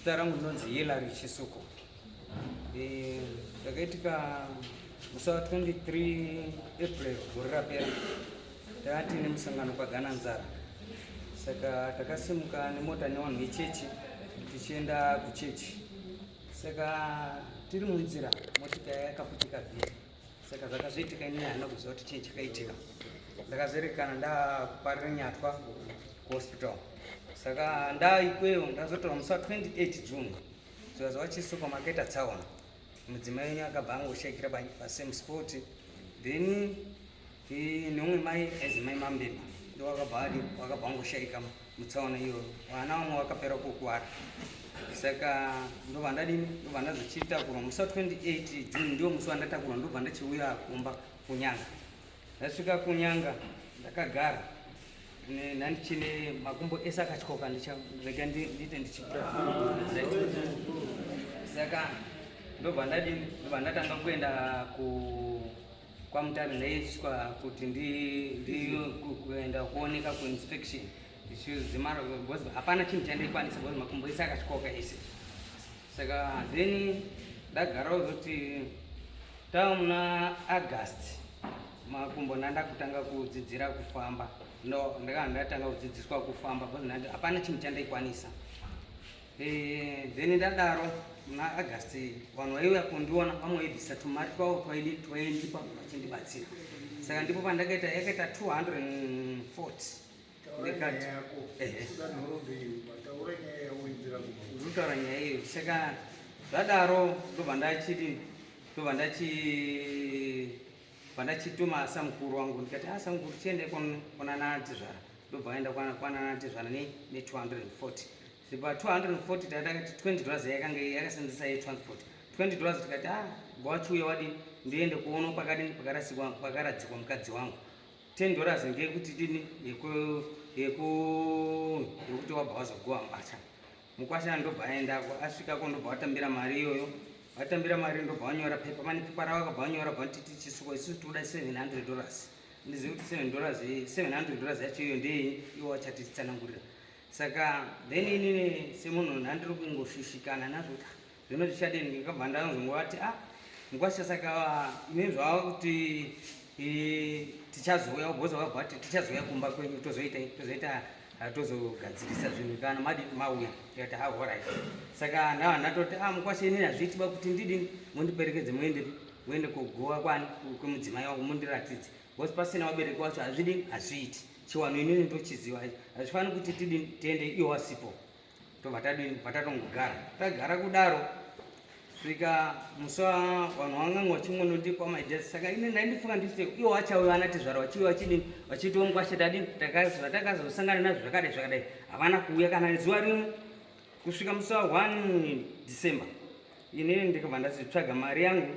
Zita rangu ndinonzi Hillary Chisuko. Eh, zvakaitika musi wa 23 April gore rapera tanga tiine musangano kwaGananzara. Saka takasimuka nemota nevanhu vechechi tichienda kuchechi. Saka tiri munzira motika yakaputika vhiri. Saka zvakazoitika inini handina kuziva kuti chii chakaitika. Ndakazoerekana ndakuparira nyatwa kuhospital. Saka ndaikweyo ndazotora musi wa 28 June zuva chisuko makaita tsaona. Mudzimai wenyu akabva angoshaikira pasame spot. Then neumwe mai aizi mai Mambeba ndowakabva adi wakabva angoshaika mutsaona iyoyo. Vana vamwe vakapera kukuvara. Saka ndobva ndadini ndobva ndazochitakurwa musi wa 28 June ndiwo musi wandatakurwa ndobva ndachiuya kumba kuNyanga. Ndasvika kuNyanga ndakagara ndandichine makumbo ese akatyoka ndicharega ndiite ndichikura. Saka ndobva ndadini ndobva ndatanga kuenda ku kwaMutare ndaiswa kuti ndi kuenda kuoneka kuinspection ndichidzimara because hapana chinhu chandaikwanisa because makumbo ese akatyoka ese. Saka then ndagara kuzoti tava muna August makumbo ndandakutanga kudzidzira kufamba no ndakanga ndatanga kudzidziswa kufamba because hapana chinhu chandaikwanisa. Then ndadaro muna August vanhu vaiuya kundiona vamwe vaibvisa tumari twavo twaidi twaindipa vachindibatsira. Saka ndipo pandakaita yakaita 240 ndikati ndikutaura nyaya iyo. Saka zvadaro ndobva ndachidi ndobva ndachi pandachituma samukuru wangu ndikati ah samukuru tiende kwanana tezvara ndobva aenda kwanana tezvara ne 240 pa 240 takati 20 dollars yakanga yakasenzesa yetransport 20 dollars tikati ah wachiuya wadini ndiende kuona pakadini pakarasikwa pakaradzikwa mukadzi wangu 10 dollars ngeyekuti dini yeku yeku yekuti wabva wazogowa mbatya mukwasha ndobva aendako asvikako ndobva watambira mari iyoyo watambira mari ndobva wanyora pepa pane pepa ravo akabva wanyora bva titi chisuko isusu tikuda 700 dollars ndizive kuti 7 dollars 700 dollars yacho iyo ndeyenyi iwo wachatitsanangurira saka then inini semunhu ndandiri kungoshushikana nazvo kuti zvino zvichadini ndikabva ndazongovati ah mukwasha saka imi zvava kuti tichazouya because vakabva vati tichazouya kumba kwenyu tozoita tozoita tozogadzirisa zvinhu kana madi mauya ndikati ah alright saka ndava ndatoti ah mukwasha inini hazviiti ba kuti ndidini mundiperekedze muende muende kugowa kwani kwemudzimai wangu mundiratidze because pasina vabereki wacho hazvidini hazviiti chiwanhu inini ndochiziva hazvifaniri kuti tidini tiende iwo wasipo tobva tadini bva tatongogara tagara kudaro svika musi vanhu vanganga vachingonondipa maideas saka ini ndaindifunga ndichiti iwo vachauya vana tezvara vachiuya vachidini vachitiwo mukwasha tadini zvatakazosangana nazvo zvakadai zvakadai havana kuuya kana zuva rimwe kusvika musi wa 1 December inini ndikabva ndazvitsvaga mari yangu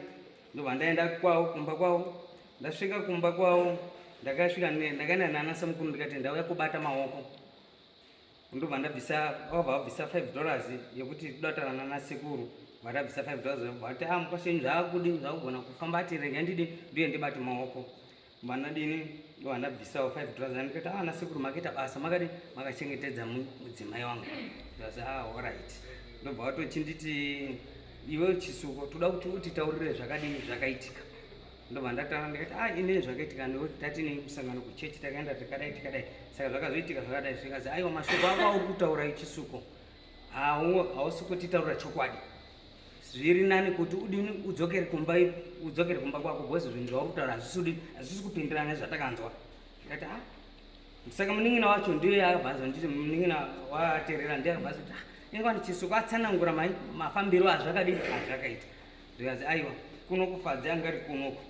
ndobva ndaenda kwavo kumba kwavo ndasvika kumba kwavo ndakasvika ndakaenda nana samukuru ndikati ndauya kubata maoko ndobva ndabvisa vabva vabvisa 5 dollars yekuti toda nana sekuru vatabvisa 5 dollars vati ah mukwasha zvakudini zvakugona kufamba ati rega ndidi ndiye ndibate maoko vanadini ndobva ndabvisawo 5 dollars ndikati ah nasekuru makaita basa makadi makachengetedza mudzimai wangu ndikati ah alright ndobva vatochinditi iwe chisuko toda kuti utitaurire zvakadini zvakaitika ndobva ndataura ndikati ah inini zvakaitika ndikuti tatine musangano kuchechi takaenda takadai tikadai saka zvakazoitika zvakadai zvikazi aiwa mashoko ako auri kutaura ichisuko hausi kutitaurira chokwadi zviri nani kuti udini udzokere kumba udzokere kumba kwako because zvinhu zvauri kutaura hazvisi udini hazvisi kupindirana nezvatakanzwa ndikati ah saka munin'ina wacho ndiye akabva azonditi munin'ina waterera ndiye akabva azoti ah inga chisuko atsanangura mafambiro azvakadini azvakaita Zvikanzi aiwa kunoku Fadzi anga ari kunoku.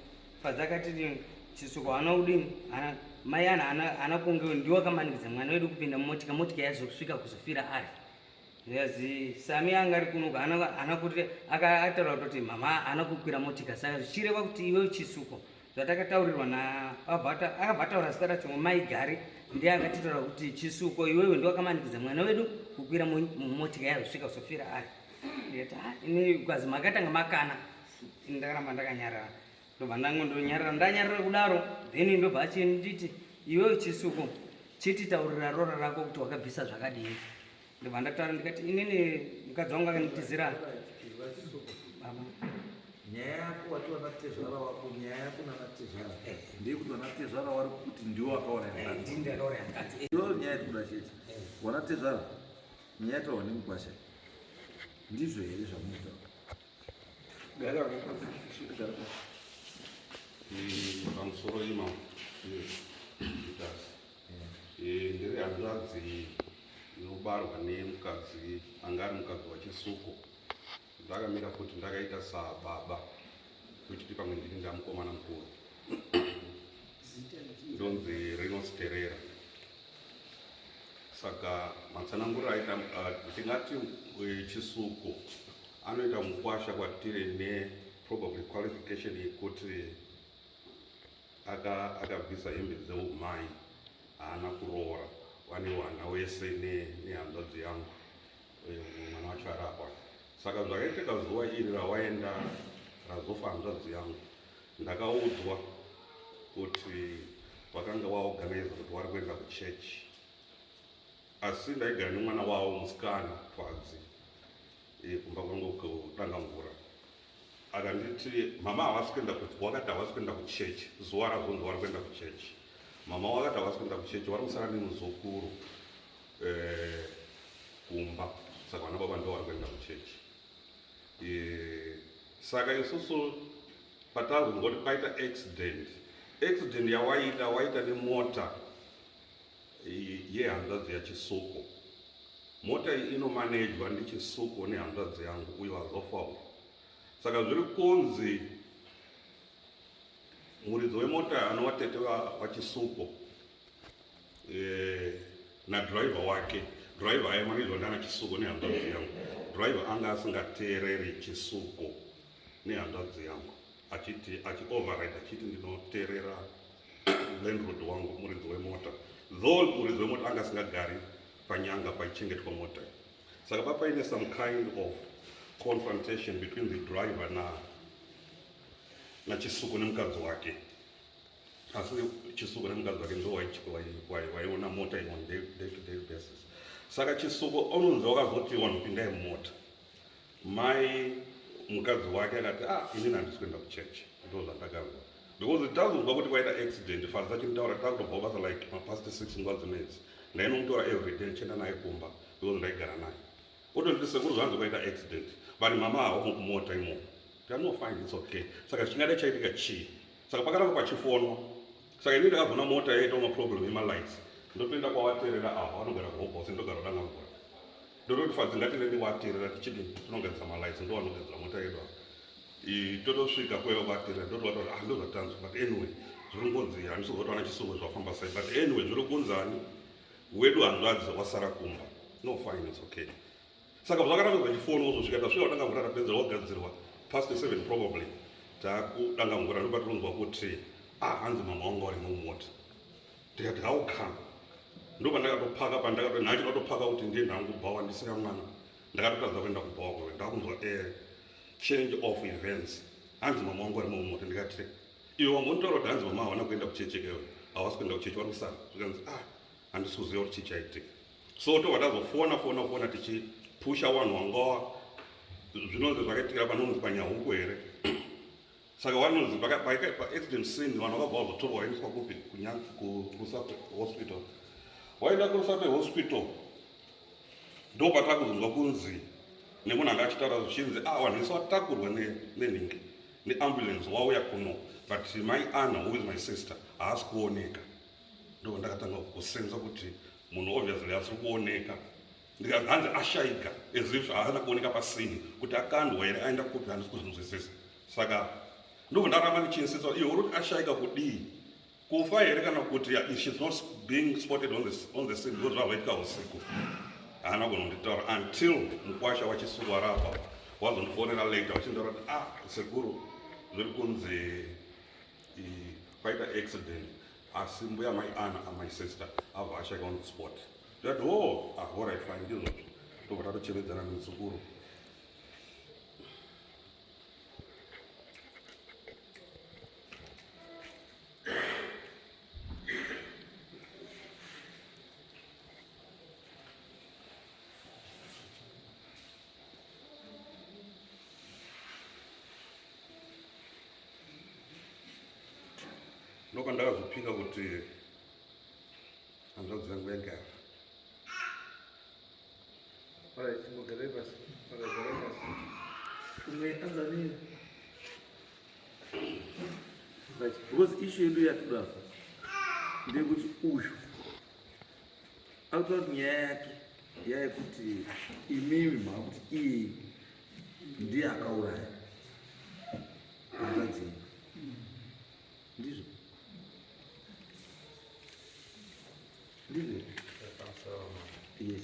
Fadzi akati chisuko haana kudini haana mai ana haana haana kunge ndiwo akamanikidza mwana wedu kupinda mumotika motika yazosvika kuzofira ari. Zvikanzi Sami anga ari kunoku haana haana kuti akataura kutoti mama haana kukwira motika saka zvichireva kuti iwe chisuko zvatakataurirwa na akabva ataura zita racho mai Gari ndiye akatitaura kuti chisuko iwewe ndiwo akamanikidza mwana wedu kukwira mumotika yazosvika kuzofira ari. Ndikati ah ini kwazi makatanga makana ini ndakaramba ndakanyarara ndobva ndangondonyarara ndanyarara kudaro then ndobva achinditi iwewe chisuko chititaurira rora rako kuti wakabvisa zvakadini. Ndobva ndataura ndikati inini mukadzi wangu akanditizira. Baba. Nyaya yako wati vanatezvara wako, nyaya yako nanatezvara eh. ndeyekuti vanatezvara wari kuti ndiwo akauraya eh, mukadzi. Ndini ndakauraya mukadzi. Ndiyo nyaya yatikuda chete. Eh. Vanatezvara nyaya yataurwa nemukwasha ndizvo here zvamunotaura? Gara gara. Pamusoro ima. Ndiri hanzvadzi inobarwa nemukadzi anga ari mukadzi waChisuko. Ndakamira futi ndakaita sababa kuchiti pamwe ndini ndamukomana mukuru. Ndonzi Renos Terera. Saka matsananguriro aita tingati Chisuko anoita mukwasha kwatiri ne probably qualification yekuti akabvisa hembe dzeumai haana kuroora wane wana wese nehanzvadzi yangu mwana wacho arapa. Saka zvakaitika zuva iri rawaenda razofa hanzvadzi yangu, ndakaudzwa kuti vakanga vaorganiza kuti vari kuenda kuchechi, asi ndaigara nemwana wavo musikana Fadzi kumba kwangu kutanga mvura. Akanditi mama havasi kuenda, wakati havasi kuenda kuchechi zuva razonzi vari kuenda kuchechi. Mama wakati havasi kuenda kuchechi, vari kusara nemuzukuru kumba, saka vana baba ndo vari kuenda kuchechi. Saka isusu patazonzwa kuti kwaita accident, accident yawaita waita nemota yehanzvadzi yaChisuko. Mota iyi inomanejwa ndiChisuko nehanzvadzi yangu uyo azofa uyu. Saka zviri kunzi muridzi wemota anova tete waChisuko nadhiraivha wake, dhiraivha aimanejwa ndiana Chisuko nehanzvadzi yangu. Dhiraivha anga asingateereri Chisuko nehanzvadzi yangu, achiti achioverride, achiti ndinoteerera landlord wangu muridzi wemota, though muridzi wemota anga asingagari panyanga paichengetwa mota. Saka papaine some kind of confrontation between the driver na naChisuko nemukadzi wake, asi Chisuko nemukadzi wake ndo waiona mota on day to day basis. Saka Chisuko unonzi wakazoti vanhu pindai mumota, mai mukadzi wake akati ah, inini handisi kuenda kuchechi. Ndo zvandakanzwa because tazonzwa kuti kwaita accident. Fadzi achinditaura takutobva basa like mapast 6 nguva dzinedzi. Ndainomutora every day ndichienda naye kumba because ndaigara naye. Otonditi sekuru zvanzi kwaita accident but mama havamo kumota imomo. No, fine, it's okay. Saka chingada chaitika chii? Saka pakaramba pachifonwa. Saka inini ndakazoona mota yaitawo maproblem emalights, ndotoenda kwavaterera ava vanogara kuhobhosi, ndogara kudanga mvura. Ndototi Fadzi ngatinde ndiwaterera tichidini tinogadzira malights, ndo vanogadzira mota yedu ava. Totosvika kweva kwaterera, ndotovata kuti ah, ndozvatanzwa, but anyway zviri ngonzi handisi kuzotaona Chisuko zvafamba sei, but anyway zviri kunzani wedu hanzvadzi wasara kumba. No, fine, it's okay. Saka zvakaramba zvachifonwa kuzosvika tasvika kudanga mvura, tapedzera wagadzirwa past 7 probably, takudanga mvura ndopatinonzwa kuti ah, hanzi mama wangu vari mumota. Ndikati how come? Ndopandakatopaka pandakato nhacho ndatopaka kuti ndiye ndangu kubhawa ndisina mwana. Ndakatotadza kuenda kubhawa kuve ndakunzwa a change of events, hanzi mama wangu vari mumota. Ndikati iwe wambonitaura kuti hanzi mama havana kuenda kuchechi kewe, havasi kuenda kuchechi, vari kusara. Zvikanzi ah, handisi kuziva kuti chii chaitika. So tobva tazofona fona fona tichipusha vanhu wanga zvinonzi zvakaitikira panonzi panyahuku here. Saka vanonzi paaccident scene vanhu vakabva vazotorwa vaendeswa kupi? KuRusape Hospital. Waenda kuRusape Hospital ndo patakuzonzwa kunzi nemunhu anga achitaura zvichinzi ah, vanhu vese vatakurwa nenhingi neambulance wauya kuno, but mai Anna, who is my sister, haasi kuoneka. Ndo ndakatanga kusenza kuti munhu obviously asiri kuoneka, hanzi ashaika, as if haana kuoneka pasini kuti akandwa here, aenda kupi, handisi kuzvinzwisisa. Saka ndobva ndaramba ndichiinsista, iwe uri kuti ashaika kudii? Kufa here kana kuti she's not being spotted on the scene because zvavaitika usiku? Haana kuzonditaura until mukwasha waChisuku arapa wazondifonera later vachindaura kuti ah, sekuru, zviri kunzi kwaita accident, asi mbuya mai Anna, my sister, abva ashaika on the spot. Ndikati oh, ah, alright, fine, ndizvozvo. Ndobva tatochemedzana nemuzukuru. Ndopandakazopika kuti hanzvadzi yangu yanga yafa. Alright, chimbogarai pasi. Alright, garai pasi. Umwe anzani. Right, because issue yedu yatoda apa ndeyekuti uyu akutora kuti nyaya yake yayekuti imimi maakuti iye ndiye akauraya hanzvadzi yenyu. Ndizvo? Ndizvo? Yes.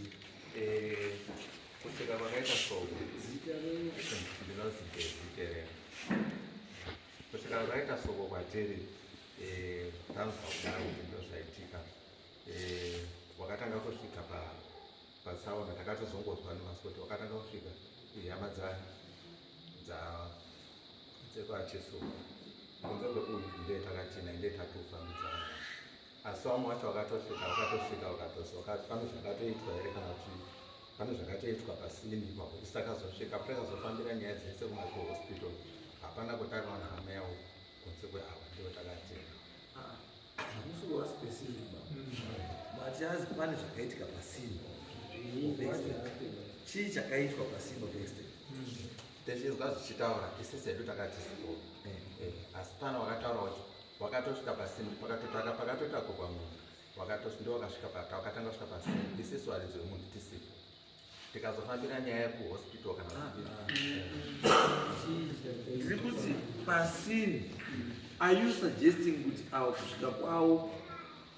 Kusvika kwakaita soko, ndinonzi Ndeziterera. Kusvika kwakaita soko kwatiri, tanzwa kudaro kuti ndo zvaitika. Wakatanga kusvika patsaona, takatozongozwa nemasoti wakatanga kusvika ihama dzekwaChisuko. Kunze kweuyu ndiye takatina, ndiye tatofambidzana. Asi vamwe vacho vakatosvika vakatozoka pane zvakatoitwa here kana kuti pane zvakatoitwa pasini ipapo. Isu takazosvika, takazofambira nyaya dzese kumahospital, hapana kwatakaona hama yavo kunze kweava ndivo takatina. Hamusi kuva specific ba. But azi pane zvakaitika pasini of accident. Chii chakaitwa pasini of accident? Techinzwa zvichitaura isi sedu takati sipo. Asi pana wakataura kuti wakatosvika pasini, pakatotakurwa munhu, ndo wakasvika wakatanga kusvika pasini, isisu varidzi vemunhu tisipo. Tikazofambira nyaya yekuhospital kana Ndiri kuti pasini, are you suggesting kuti ava kusvika kwavo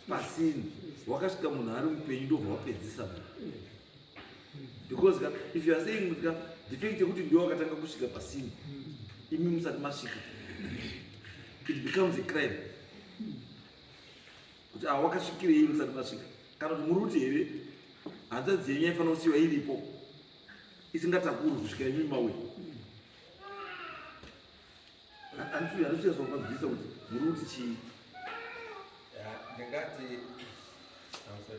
pasini wakasvika munhu ari mupenyu ndobva wapedzisa munhu? Because ka, if you are saying kuti ka the fact yekuti ndiwo wakatanga kusvika pasini imi musati masvika, it becomes a crime kuti ava wakasvikirei musati masvika. Kana kuti muri kuti here hanzvadzi yenyu yaifanira kusiyiwa iripo isingatakurwi kusvika imi mauya? Handisi kupanzwisisa kuti muri kuti chii.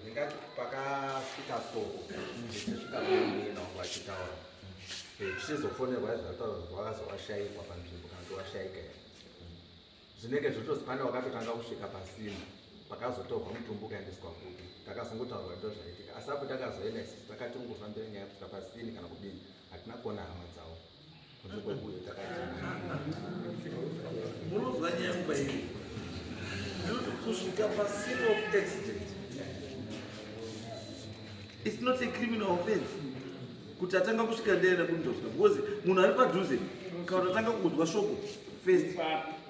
Ndingati pakasvika soko, tichisvika pamwena wangu vachitaura, tichizofonerwa zvataura kuti wakazowashaikwa panzvimbo kana kuti washaika here. Zvinenge zvotozi pane wakatotanga kusvika pasina, pakazotorwa mutumbi ukaendeswa kupi, takazongotaurwa ndo zvaitika. Asi apo takazoenda isusu takatingofambira nyaya kusvika pasini kana kudini, hatina kuona hama dzavo kunze kwekuyo takati. Munozwa nyaya yangu pairi? Ndinoti kusvika pascene of accident, it's not a criminal offense kuti atanga kusvika ndiaenda kunzosvika, because munhu ari padhuze kana kuti atanga kunzwa shoko first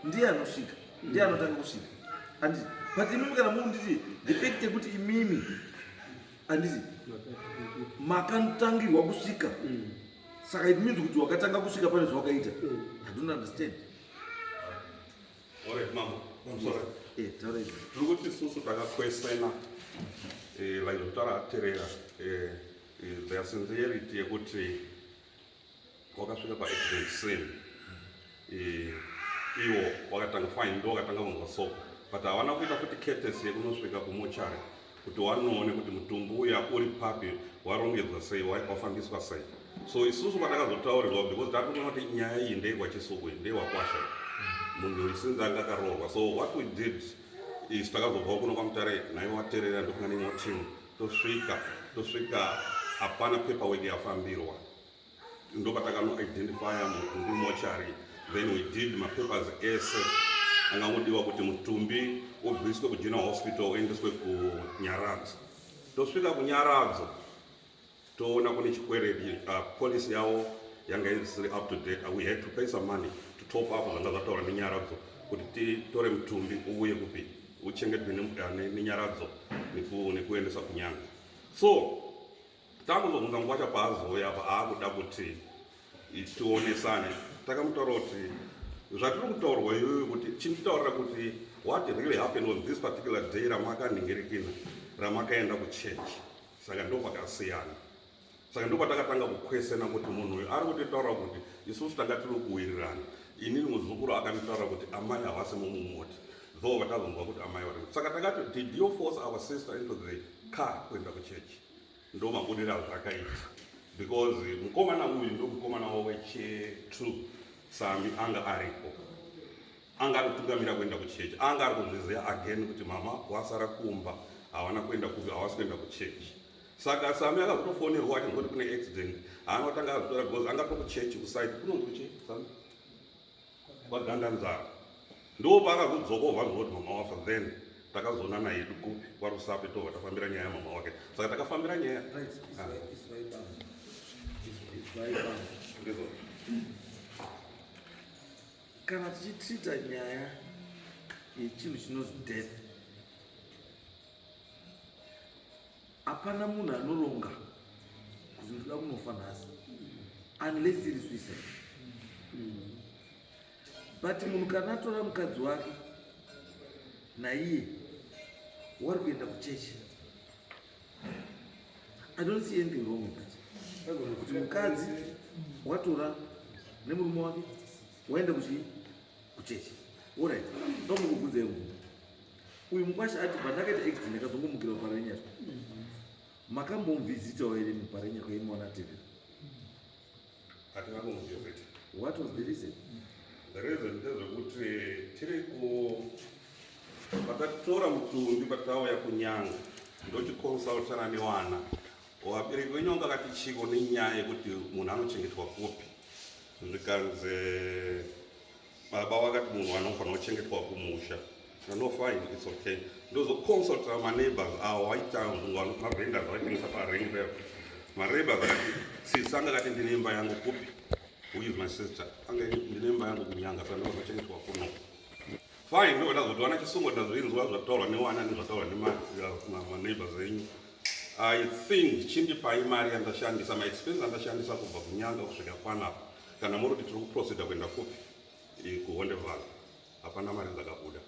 ndiye anosvika, ndiye anotanga kusvika, handiti? But imimi kana munditi the fact yekuti imimi, handiti, makatangirwa kusvika, saka it means kuti wakatanga kusvika pane zvawakaita. I don't understand. Alright, mama. I'm sorry. Taura izvi. Tiri kuti isusu takakwesena, like zvekutaura aterera, their sincerity yekuti wakasvika paaccident scene, iwo wakatanga, fine, ndo wakatanga kunzwa soko, but havana kuita futi courtesy yekunosvika kumochari kuti wanoone kuti mutumbi uya uri papi, warongedzwa sei, wafambiswa sei. So isusu patakazotaurirwa, because tatoona kuti nyaya iyi ndeyekwaChisuku, iyi ndeyewakwasha, munhu uyu sinzi anga akaroorwa. So what we did is takazobva kuno kwaMutare naiwe waterera, ndofunga neimwe team, tosvika hapana paperwork yafambirwa. Ndopatakanoidentifya mutumbi mochari, then we did mapapers ese angangodiwa kuti mutumbi ubviswe kuGeneral Hospital uendeswe kuNyaradzo. Tosvika kuNyaradzo, toona kune chikwereti, policy yavo yanga isiri up to date. We had to pay some money to top up zvanga zvataura neNyaradzo kuti titore mutumbi uuye kupi, uchengetwe neNyaradzo nekuendesa kunyanga. So takuzobvunza nguva chapaazouya apa aakuda kuti tionesane, takamutaura kuti zvatiri kutaurwa iyoyo, kuti chinditaurira kuti what really happened on this particular day ramakanhingirikina, ramakaenda kuchechi. Saka ndo pakasiyana. Saka ndo patakatanga kukwesena kuti munhu uyu ari kutitaura kuti isusu tanga tiri kuwirirana. Inini muzukuru akanditaura kuti amai havasi mumumota, though vatazonzwa kuti amai vari. Saka takati, "Did you force our sister into the car kuenda kuchechi?" Ndo mabudiro azvakaita, because mukomana uyu ndo mukomana weche2 Sami anga aripo. Anga atotungamira kuenda kuchechi, anga ari kuzviziva again kuti mama wasara kumba, hawana kuenda kupi, havasi kuenda kuchechi. Saka Sami akazotofonerwa achinzwa kuti kune accident, haana kutanga azvitora because anga tokuchechi kusite kunonzi kuchechi Sami kwaGandanzara, ndo paakazodzoka obva zvo kuti mama wafa. Then takazoonana hedu kupi, kwaRusape, tobva tafambira nyaya yamama wake. Saka takafambira nyaya. Right, izwai baba. Izwai baba. Ndizvo. Kana tichitreata nyaya yechinhu chinonzi death, hapana munhu anoronga kuti ndoda kunofa nhasi unless iri suicide. But munhu kana atora mukadzi wake naiye wari kuenda kuchechi, I don't see anything wrong with that, kuti mukadzi watora nemurume wake waenda kuchechi. Alright, ndomukubvunzai mubvunzo. Uyu mukwasha ati pandakaita accident ndakazongomukira muParenyatwa. Makambomuvhizitawo here muParenyatwa imaona tevera? Hatina kumuvhizita. What was the reason? The reason ndezvekuti tiri ku patatora mutumbi, patauya kuNyanga, ndochiconsultana newana vabereki venyu vanga kati chiko nenyaya yekuti munhu anochengetwa kupi. Zvikanzi baba vakati munhu anofanira kuchengetwa kumusha. No, fine, it's okay. Ndozoconsulta maneighbors avo vaita mavendors vaitengesa paring level. Maneighbors akati sisi anga kati ndine imba yangu kupi, who is my sister, anga ndine imba yangu kuNyanga, saka ndozochengetwa kuno. Fine, ndo ndazoti wana chisungo, ndazvinzwa zvataurwa newana nezvataurwa nemaneighbors enyu. I think chindipai mari yandashandisa, maexpense andashandisa kubva kuNyanga kusvika panapa. Kana muri kuti tiri kuproceda kuenda kupi, kuHonde Valley, hapana mari dzakabuda.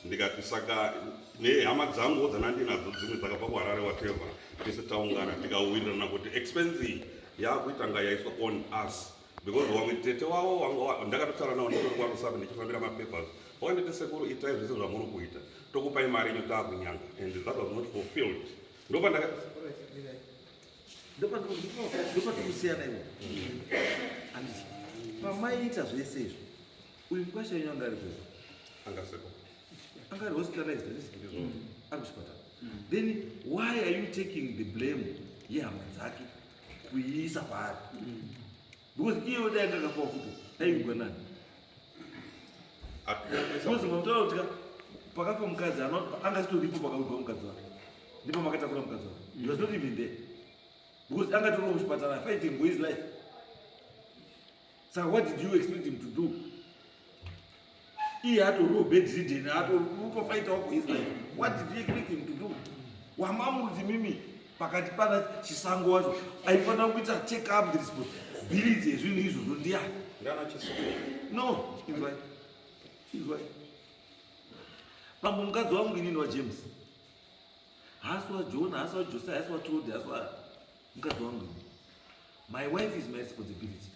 Ndikati saka nehama dzangu dzanandinadzo dzimwe dzakabva kuHarare, whatever, tese taungana tikawirirana kuti expense iyi yakuita nga yaiswa on us, because wamwe tete wavo wanga ndakatotaura navo nditori kwaRusape ndichifambira mapapers, wakanditi, "Sekuru, itai zvese zvamuri kuita, tokupai mari yenyu taakuNyanga," and that was not fulfilled. Ndopandaka Ndopatikusiyana ivo, handiti? Pamaiita zvese izvo, uyu mukwasha wenyu anga ari kupi? Angaseko. Anga ari hospitalized, handiti? Ndizvo. Ari kuchipatara. Then why are you taking the blame yehama dzake kuiisa paari? Because iyewo dai anga akafawo futi, aivigwa nani? Because mamutaura kuti pakafa mukadzi anga asitoripo pakavigwa mukadzi wake, ndipo makatakura mukadzi wake. He was not even there because anga atoriwo muchipatara fighting for his life. Saka what did you expect him to do? Iye atoriwo bedridden, atofightawo for his life. What did you expect him to do? Wamamuti mimi pakati pana Chisango wacho aifanira kuita take up the responsibility yezvinhu izvozvo ndiani? Ndana Chisungo. No, inzwai, inzwai pamwe mukadzi wangu inini waJames, haasi waJohn, haasi waJosiah, haasi waTodi, haasi wa mukadzi wangu inini. My wife is my responsibility.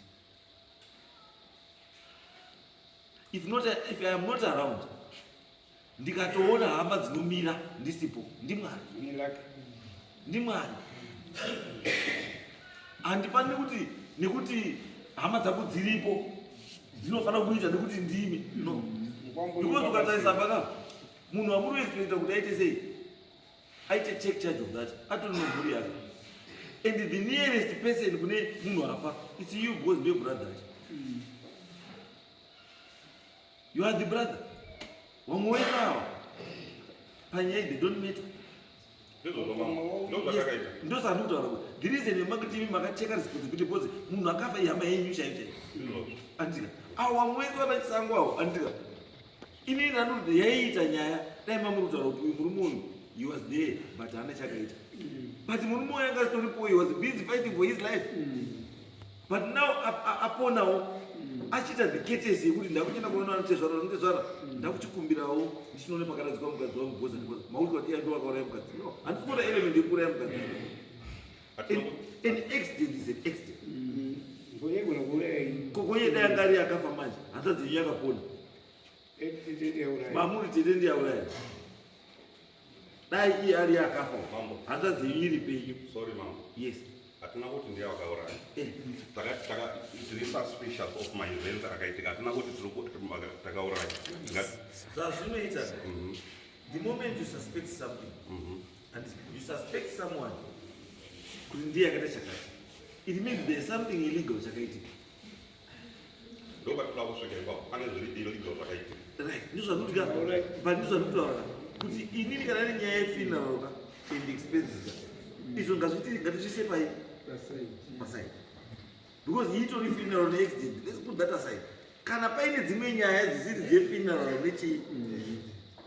If not, if I am not around, ndikatoona hama dzinomira ndisipo, ndiMwari. Ndimwari. Handifaniri kuti nekuti hama dzako dziripo dzinofanira kuita nekuti ndimi. No, because ukatarisa paka munhu wamuri kuexpecta kuti aite sei, aite take charge of that, atori nomhuri yake, and the nearest person kune munhu afa, it's you, because ndiyo brother acho. You are the brother. Vamwe wese ava panyaya, they don't matter. Ndizvozvo mama, ndozvatakaita. Ndosaka ndikutaura kuti the reason yemakuti imi makateka responsibility, because munhu akafa ihama yenyu chaiyo chaiyo. Ndizvozvo. Andika avo vamwe wese vana Chisango avo, andika inini andoti yaiita nyaya dai mamuri kutaura kuti uyu murume uyu, he was there but haana chakaita. But murume uyu anga asitoripo, he was busy fighting for his life. But now aponawo, achiita the courtesy yekuti ndakuchienda kunoona anotezvara, anotezvara, ndakuchikumbirawo ndichinoona pakaradzikwa mukadzi wangu, goza negoza. Makuti kuti iye ndo akauraya mukadzi? No, handisi kuona element yekuuraya mukadzi. An accident is an accident. Kokonye dai anga ari akafa manje, hanzvadzi yenyu yakapona, mamuri tete ndiyauraya. Dai iye ari akafa, Mambo. hanzvadzi yenyu iri penyu. Sorry mama. Yes. Hatina kuti ndiye wakauraya. Takati tiri suspicious of my events akaitika. Hatina kuti tiri takauraya. Zvazvinoita, the moment you suspect something and you suspect someone kuti ndiye akaita chakati, it means there is something illegal chakaitika. Ndopatinoda kusvika ipapo, pane zviri illegal zvakaitika. Right, ndizvandinotika, but ndizvandinotaura kuti inini kana iri nyaya yefuneral ka and expenses ka, izvo ngazviti ngatizvise pai paside, because itori funeral neaccident. Let's put that aside. Kana paine dzimwe nyaya dzisiri dzefuneral nechi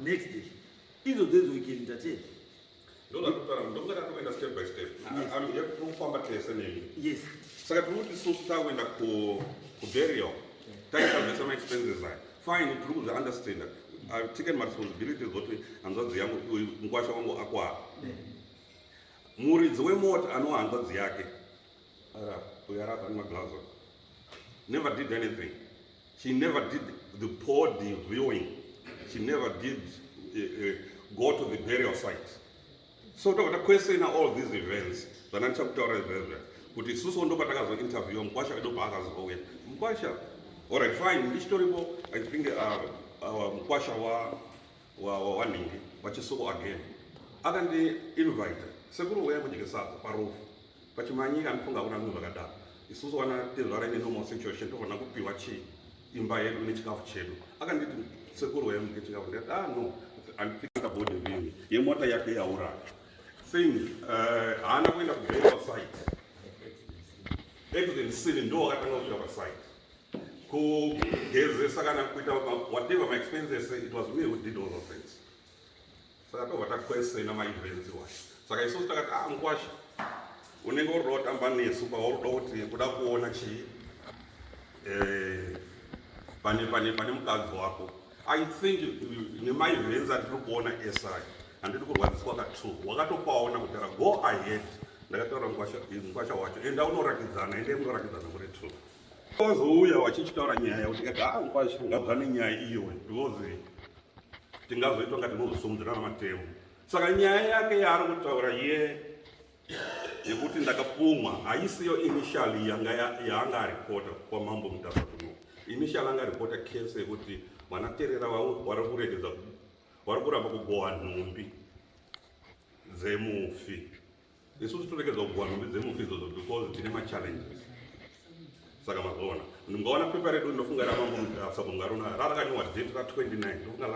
neaccident, idzo dzedzo we can entertain. Ndozvatotara, ndokuti tatokuenda step by step. Tiri kufamba tese nemi. Yes. Saka tiri kuti isusu takuenda kuburial, taita zvese maexpenses aya, fine, tiri kuzviunderstanda. I've taken my responsibility zoti hanzvadzi yangu, uyu mukwasha wangu akwara. Muridzi wemota anova hanzvadzi yake ara uyo arapa nemaglazo never did anything. She never did the body viewing. She never did go to the burial site. So tobva taquestiona all these events zvana ndichakutaura izvezve kuti isusu ndo patakazointerviewa mukwasha wedu paakazouya. Mukwasha, alright, fine, ndichitoripo. I think mukwasha wanhingi waChisoko again akandi-invita, "Sekuru, uya kudye sadza parufu pachimanyika." Andifunga hakuna zvinhu zvakadaro. Isusu wana tezvara ine normal situation, tofanira kupiwa chii, imba yedu nechikafu chedu. Akanditi, "Sekuru, uya mudye chikafu." Ndikati, "Ah, no." Andipika body viewing yemota yake yauraya thing, haana kuenda kuburial site. Accident scene ndo wakatanga kusvika pasite kugezesa kana kuita whatever my expenses. It was me who did all those things. Saka tobva taquestiona maevents iwayo. Saka isusu takati, "Ah, mukwasha, unenge uri kuda kutamba nesu pauri kuda kuti kuda kuona chii pane mukadzi wako." I think nemaevents atiri kuona esi, handidi kurwadziswa ka2 wakatopaona kudhara. Go ahead. Ndakataura mukwasha wacho, enda unoratidzana, ende munoratidzana muri two. Wazouya wachichitaura nyaya kuti kati, "Ah, mukwasha, ngabva nenyaya iyoyo," because tingazoitwa nga tinozosumudzirana matemo. Saka nyaya yake yaari kutaura ye yekuti ndakapumwa haisiyo initially yanga yaanga aripota kwamambo Mutasa kuno. Initially anga aripota case yekuti vanaterera vari kuregedza, vari kuramba kugohwa nhumbi dzemufi. Isusu toregedza kugohwa nhumbi dzemufi idzodzo because tine machallenges. Saka mazoona, ndingaona pepa redu, ndinofunga ramambo Mutasa kungarona rarakanyorwa date ra29, ndofunga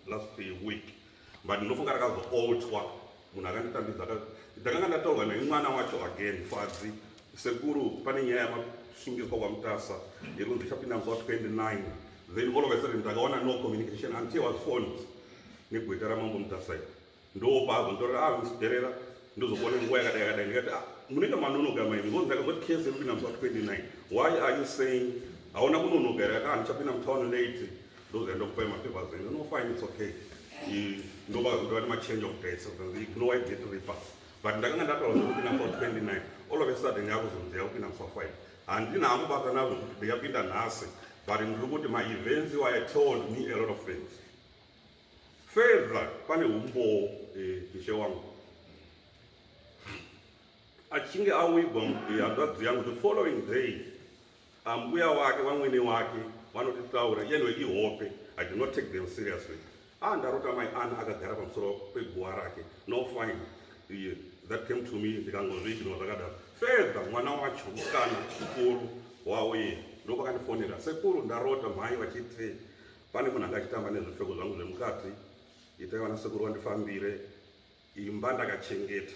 last week, but ndinofunga rakazoaltwa. Munhu akanditambidza, ndakanga ndataurwa nemwana wacho again, Fadzi, "Sekuru, pane nyaya yamasungiswa kwaMutasa yekunzi ichapinda musi wa29." Then all of a sudden ndakaona no communication until was phoned negweta ramambo Mutasa iri. Ndopaazonditorera, "Ah, Mr ndozokuona nguva yakadai yakadai." Ndikati, "Ah, munenge manonoka mai, because ndakazoti case irikupinda musi wa29. Why are you saying hauna kunonoka here?" "Ah, ndichapinda mutown late, ndozoenda kupai mapapers enyu." "No, fine, it's okay." Ndopakazotova nemachange of dates, ignore date ripa, but ndakanga ndataura zvekupinda musi wa29. All of a sudden yakuzonzi yakupinda musi wa5. Handina hangu basa nazvo kuti ndikapinda nhasi, but ndiri kuti maevents iwaya told me a lot of things further. Pane umbowo, ishe wangu, achinge awigwa hanzvadzi yangu, the following day ambuya wake, vamwene wake, vanotitaura yenwe ihope. I do not take them seriously. "Ah, ndarota mai Ana akagara pamusoro peguva rake." No, fine. That came to me, ndikangozviignore zvakadaro. Further, mwana wacho musikana mukuru wavo iye ndopakandifonera, "Sekuru, ndarota mhai vachiti pane munhu anga achitamba nezvipfeko zvangu zvemukati. Itai vana sekuru vandifambire, imba ndakachengeta."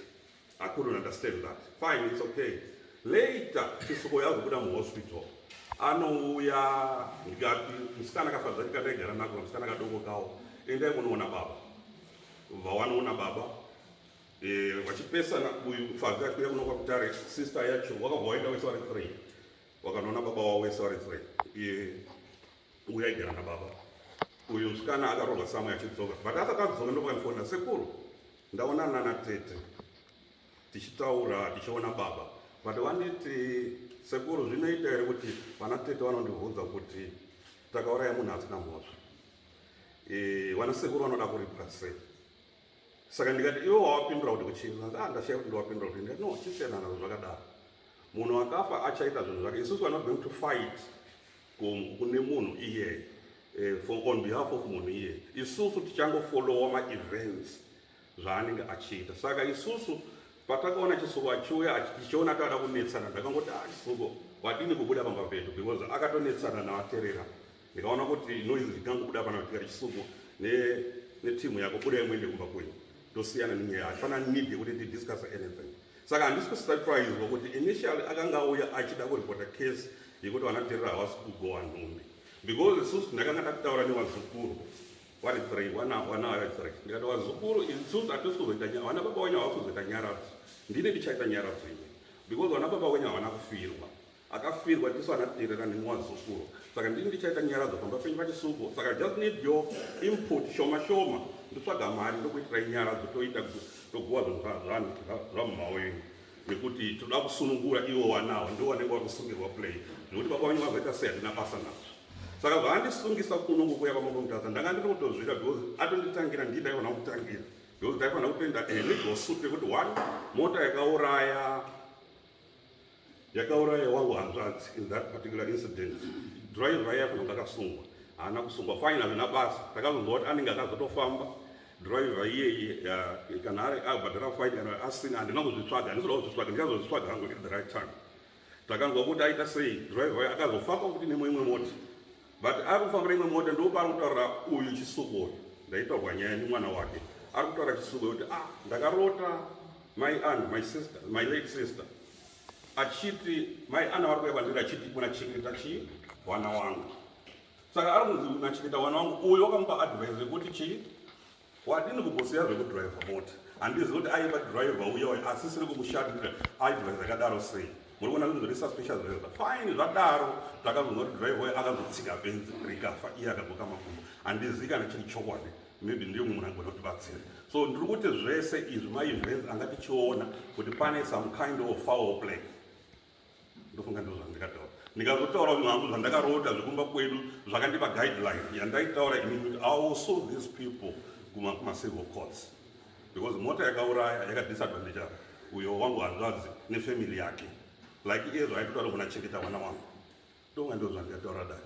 I couldn't understand that. Fine, it's okay. Later Chisuko yazobuda muhospital, anouya. Ndikati musikana akafadza, ndikadaigara nako musikana kadoko kawo, "Endai munoona baba." Vawanoona baba, vachipesana, uyu Fadzi achiuya kuno kwakutare, sister yacho wakabva waenda wese vari three, wakanoona baba wavo wese vari three. Uyu aigara nababa, uyu musikana akarohwa samwe achidzoka, but asati adzoka ndopakandifonera, "Sekuru, ndaona nana tete tichitaura, tichiona baba, but vanditi, sekuru, zvinoita here kuti vana tete vanondibvunza kuti takauraya munhu asina mhosva? Vana sekuru vanoda kuripwa sei?" Saka ndikati, "Iwe wawapindura kuti kuchii?" "Ah, ndashaya kuti ndiwapindura kuti." Ndikati, "No, chisiyana nazvo zvakadaro." Munhu akafa achaita zvinhu zvake. Isusu we are not going to fight kune munhu iyeye, for on behalf of munhu iyeye. Isusu tichangofollowa maevents zvaanenge achiita. Saka isusu patakaona Chisuko achiuya, tichiona tavada kunetsana, ndakangoti, "Ah, Chisuko, wadini kubuda pamba pedu?" Because akatonetsana navaterera. Ndikaona kuti noise ikangobuda pana, tikati, "Chisuko netimu yako, budai muende kumba kwenyu, tosiyana nenyaya. Hapana need yekuti tidiscuss anything." Saka handisi kusurpriswa kuti initially akanga auya achida kuripota case yekuti vanaterera havasi kugowa nhumbi, because isusu ndakanga ndakutaura nevazukuru vari three, wana vari three. Ndikati, "Vazukuru, isusu hatisi kuzoita, vana baba wenyu havasi kuzoita nyaradzo. Ndine ndichaita nyaradzo ini, because vana baba wenyu havana kufirwa. Akafirwa tisu anaterera nemwazukuru. Saka ndini ndichaita nyaradzo pamba penyu paChisuko. Saka just need your input shoma shoma, ndotsvaga mari, ndokuitirai nyaradzo, toita togowa zvinhu zvamuma wenyu, nekuti toda kusunungura ivo wanawo, ndo vanenge vari kusungirwa play. Zvekuti baba venyu vazoita sei, handina basa nazvo." Saka zvaandisungisa kunongo kuya kwamamutasa, ndanga ndiri kutozvira, because atonditangira. Ndii ndaifanira kutangira, because ndaifanira kutoenda legal suit yekuti one mota yakauraya wangu hanzvadzi. In that particular incident, driver yaifanira kunge akasungwa, haana kusungwa. Fine, hazvina basa. Takazonzwa kuti anenge akazotofamba driver iyeye, kana ari abhadhara fine, kana asina, handina kuzvitsvaga, handisi kuda kuzvitsvaga, ndichazozvitsvaga hangu at the right time. Takanzwa kuti aita sei, driver akazofamba kuti nemwe imwe mota, but ari kufambira imwe mota. Ndopaari kutaurira uyu Chisuko, ndaitaurwa nyaya nemwana wake, ari kutaura Chisuko kuti, "Ah, ndakarota my aunt, my sister, my late sister, achiti mai Ana vari kuuya kwandiri achiti unachengeta chii wana wangu." Saka ari kunzi unachengeta wana wangu. Uyu wakamupa advice yekuti chii, wadini kumbosiya zvekudhiraivha mota. Handizivi kuti aiva dhiraivha uya uyo asisiri kumushandira, advice yakadaro sei. Muri kuona zvinhu zviri suspicious zvezva. Fine, zvadaro, takazonzwa kuti dhiraivha uyo akazotsika benzi rikafa, iye akagoka makumbo. Handizivi kana chiri chokwadi, maybe ndiyo mumwe munhu angona kutibatsira. So ndiri kuti zvese izvi maevents anga tichiona kuti pane some kind of foul play. Ndofunga ndo zvandikataura. Ndikazotaura hangu zvandakarota zvekumba kwedu, zvakandipa guideline yandaitaura inini kuti I will sue these people kuma-civil courts, because mota yakauraya yakadisadvantage uyo wangu hanzvadzi nefamily yake, like iye zvaitotaura kunachengeta mwana wangu. Ndonga ndo zvandikataura dai.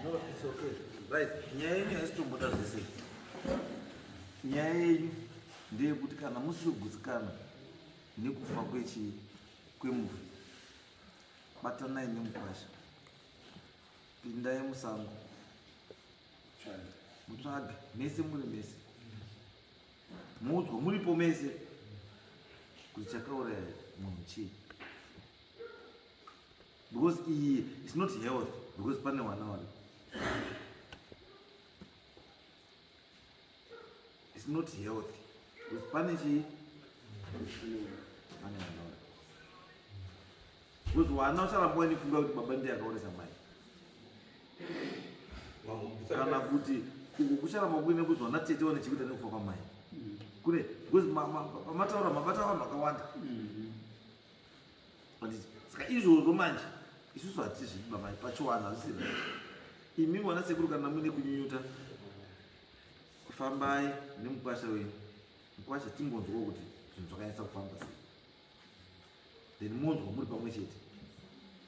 No, it's okay. Right, nyaya yenyu haisi tomboda zvese. Nyaya yenyu ndeyekuti kana musiri kugutsikana nekufa kwemufi, batanai nemukwasha, pindai musango, mutsvage mese, muri mese, muudzwa muripo mese kuti chakauraya munhu chii, because iyi is not health, because pane vana vari. It's not healthy because pane chii, pane vana vari, because vana ucharamba waine pfungwa kuti baba ndiye akauresa mai, kana kuti uku kucharamba kuine kuzi vana tete vane chekuita nekufa kwamai kune, because pamataura mabata vanhu vakawanda. Handiti? Saka izvozvo manje isusu hatizvidi baba, pachiwanhu hazvisi right. Imi mwana sekuru, kana muine kunyunyuta, fambai nemukwasha wenyu. Mukwasha, timbonzwawo kuti zvinhu zvakanyatsa kufamba sei, then monzwa muri pamwe chete,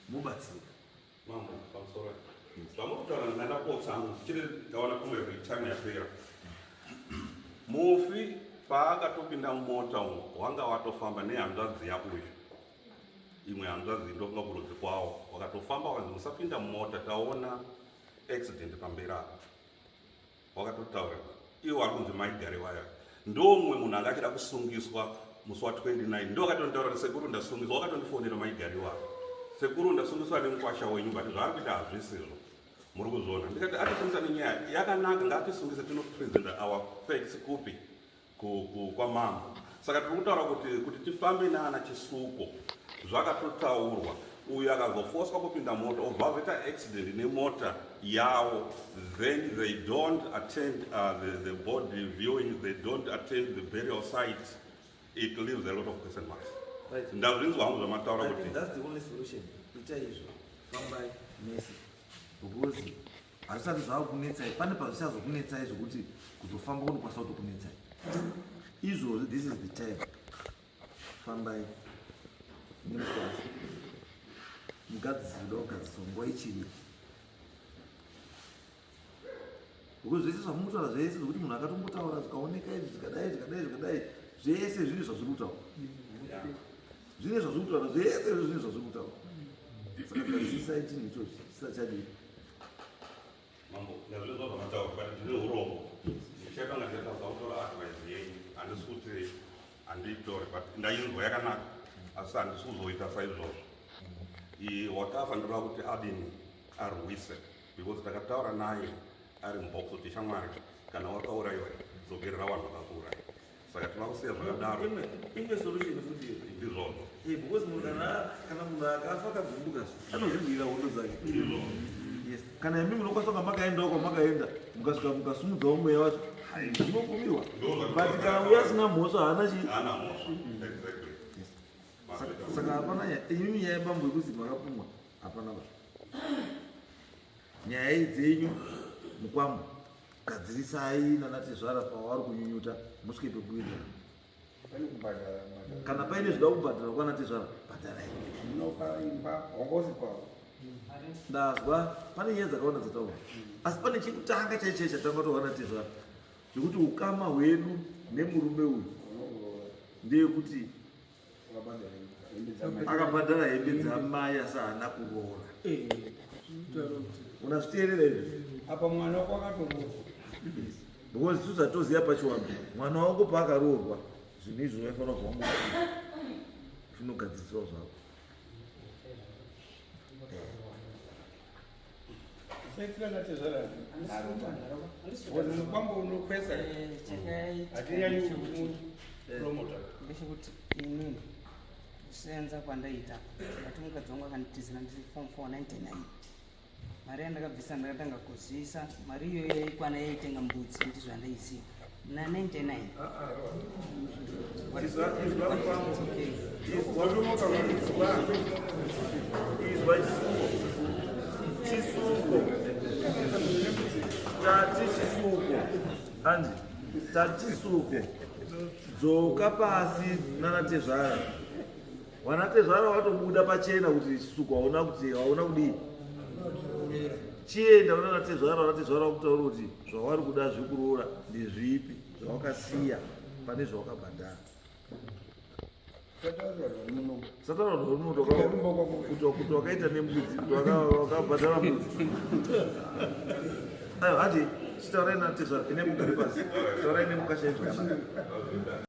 mobatsirika. Mambo, pamusoro zvamuri kutaura, ndandapotsa hangu chiri ndaona kumwe time yapera. Mufi paakatopinda mumota umo, wanga watofamba nehanzvadzi yauyu, imwe hanzvadzi ndofunga kurudzi kwawo. Wakatofamba, wakanzi, "Musapinda mumota, taona accident pamberi apa." Wakatotaura iwo ari kunzi Maigare waya, ndomumwe munhu anga achida kusungiswa musi wa29. Ndo akatonitaura kuti, "Sekuru, ndasungiswa." Wakatondifonera Maigare waya, "Sekuru, ndasungiswa nemukwasha wenyu, but zvaari kuita hazvisizvo, muri kuzviona." Ndikati, "Atisungisa nenyaya yakanaka, ngatisungise, tinopresenta our facts kupi? Kwamambo." Saka tiri kutaura kuti tifambe naana Chisuko, zvakatotaurwa. Uyu akazofoswa kupinda mota, obva vaita accident nemota yavo, then they don't attend the body viewing, they don't attend the burial site. It leaves a lot of question marks. Ndazvinzwa hangu zvamataura. I kuti think that's the only solution. Ita izvo, fambai mese, because hazvisati zvava kunetsai. Pane pazvichazokunetsai zvokuti kuzofamba kunokwanisa kutokunetsai. Izvozvi, this is the time, fambai. Nemukwasha mugadzisi uda kugadziswa nguva ichiripo, because zvese zvamukutaura, zvese zvokuti munhu akatombotaura zvikaoneka izvi, zvikadai, zvikadai, zvikadai, zvese zvine zvazviri kutaura, zvine zvazviri kutaura, zvese izvo zvine zvazviri kutaura. Saka gadzisai chinhu ichochi chisachadii. Mambo, ndazvinzwa zvamataura, but ndine urombo. Ndichatanga ndichatadza kutora advice yenyu. Handisi kuti handiitore, but ndainzwa yakanaka, asi handisi kuzoita saizvozvo. Wakafa ndoda kuti adini, arwise, because takataura naye ari mubox kuti, "Shamwari, kana wakaurayiwa, dzokerera vanhu vakakuuraya." Saka tinoda kusiya zvakadaro. Imwe solution futi iyo. Ndizvozvo. Because munhu kana munhu akafa akagumbuka, anozvirwira hondo dzake. Ndizvozvo. Yes, kana imi munokwanisa kunga makaendawo kwamakaenda, mukasvika mukasumudzawo mweya wacho, zvinobvumirwa. But kana uyo asina mhosva, haana chi Haana mhosva, exactly. Yes. Saka hapana nyaya. Imimi nyaya yebambo yekuzi makapumwa, hapana ba. Nyaya dzenyu mukwamo, gadzirisai nanatezvara pavari kunyunyuta, musvike pekuita. Pane kubhadhara bhadhara. Kana paine zvida kubhadhara kwanatezvara, bhadharai. Munopa imba hongozi kwavo. Ndazwa pane nyaya dzakawanda dzataura, asi pane chekutanga chaicho chatanga toona tezvara, zvekuti ukama hwedu nemurume uyu ndeyekuti Wakabhadhara hembe dzamai. Akabhadhara hembe dzamai, asi haana kuroora. Unazviteerera izvi? Apa mwana wako akatoroorwa. Because isusu hatoziva pachiwanhu, mwana wangu paakaroorwa, zvinhu izvi vaifanira kubva wangu zvinogadzirisiwa zvavo. Usaitira natezvara because mukwambo unokwesa. Hatinyanyi kupromota. Ndechekuti inini kusenza kwandaita, ndati mukadzi wangu akanditizira ndiri form 4 99. Mari yandakabvisa, ndakatanga kuzivisa mari iyoyo yaikwana yaitenga mbudzi, ndizvo zvandaiziva na 99. Izwa mukwambo. Okay. Izwa, izwa, izwa. Chisuko, chisuko, tati chisuko andi tati chisuko, dzoka pasi nanatezvara. Wanatezvara watobuda pachena kuti chisuko hauna, kuti hauna kudii. Chienda unanatezvara, wanatezvara wakutaura kuti zvawari kuda zvekuroora ndezvipi, zvawakasiya pane zvawakabhadhara. Sataura kuti wakaita nembudzi, kuti wakabhadhara mbudzi. Aiwa, hati chitaurai natezvara, ine mugare pasi, taurai nemukasha zvakanaka.